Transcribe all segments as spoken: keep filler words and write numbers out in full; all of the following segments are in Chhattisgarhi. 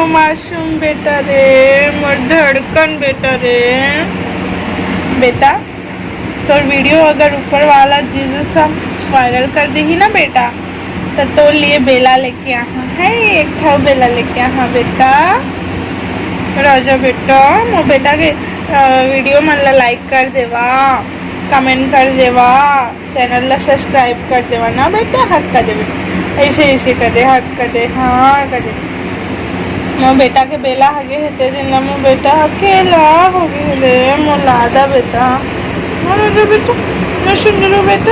मासूम बेटा रे, मोर धड़कन बेटा रे। बेटा, तोर वीडियो अगर ऊपर वाला जीसस ह वायरल कर देही ना बेटा, त तोर लिए बेला लेके आहा है, एक ठो बेला लेके आहा बेटा। राजा बेटा, मोर बेटा के, अ, वीडियो मन ला लाइक कर देवा, कमेंट कर देवा, चैनल ला सब्सक्राइब कर देवा ना बेटा, हक कर दे बेटा, ऐसे, ऐसे कर दे, हक कर दे, हाँ कर दे। मोर बेटा के बेला हगे हे, ते दिन ला मोर बेटा अकेला हो गे हे रे, मोर लाजा बेटा, मोर लाजा बेटा, मोर सुंदरू बेटा।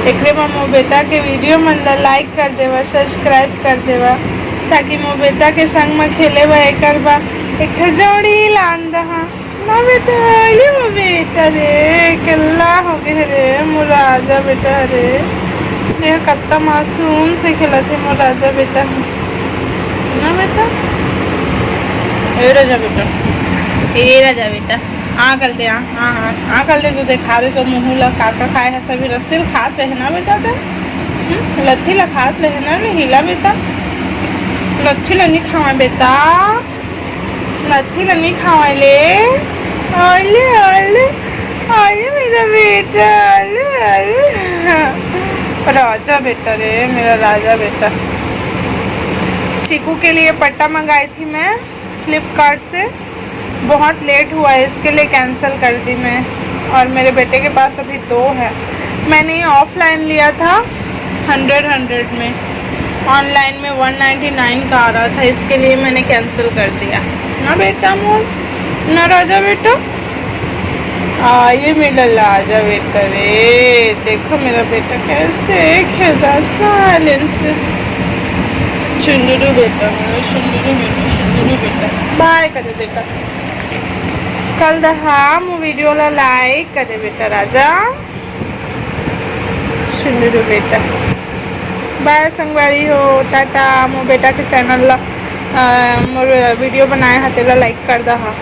एकरे बर मोर बेटा के वीडियो मन ला लाइक कर देवा, सब्सक्राइब कर देवा, ताकि मोर बेटा के संग म खेले बर एकर बर एक ठो जोड़ी लान दहा। ना बेटा, अरे वो बेटा रे, अकेला हो गे रे, मोर राजा बेटा रे। देख कत्ता मासूम से खेलत हे मोर राजा बेटा। ना बेटा, ए राजा बेटा, ए राजा बेटा, आ कर दे, आ, आ, आ, आ कर दे, तो देखा दे तो मुँह ला, का का खाए है सभी रस्सी ल खात रहे ना बेटा ते। हम्म, लत्थी ला खात रहे ना, नहीं हिला बेटा, लत्थी ला नहीं खावा बेटा। लत्थी ल नहीं खावा ले। ओले, ओले, ओले मेरा बेटा, ओले, ओले। राजा बेटा रे, मेरा राजा बेटा। चीकू के लिए पट्टा मंगाई थी मैं फ्लिपकार्ट से, बहुत लेट हुआ है, इसके लिए कैंसिल कर दी मैं। और मेरे बेटे के पास अभी दो है। मैंने ये ऑफलाइन लिया था हंड्रेड हंड्रेड में, ऑनलाइन में वन नाइन्टी नाइन का आ रहा था, इसके लिए मैंने कैंसिल कर दिया। ना बेटा मोर, ना राजा बेटा, आ ये मेरा राजा बेटा रे। देखो मेरा बेटा कैसे खेलता साइलेंस से। चुंदरू बेटा, मेरा चुंदरू बेटा, चुंदरू बेटा। बाय कर दे बेटा। कर दहा मोर वीडियो ला लाइक कर दे बेटा राजा। सुंदरू बेटा। बाय संगवारी हो, टाटा। मोर बेटा के चैनल ला, अ, मोर वीडियो बनाए हा, तेला लाइक कर दहा।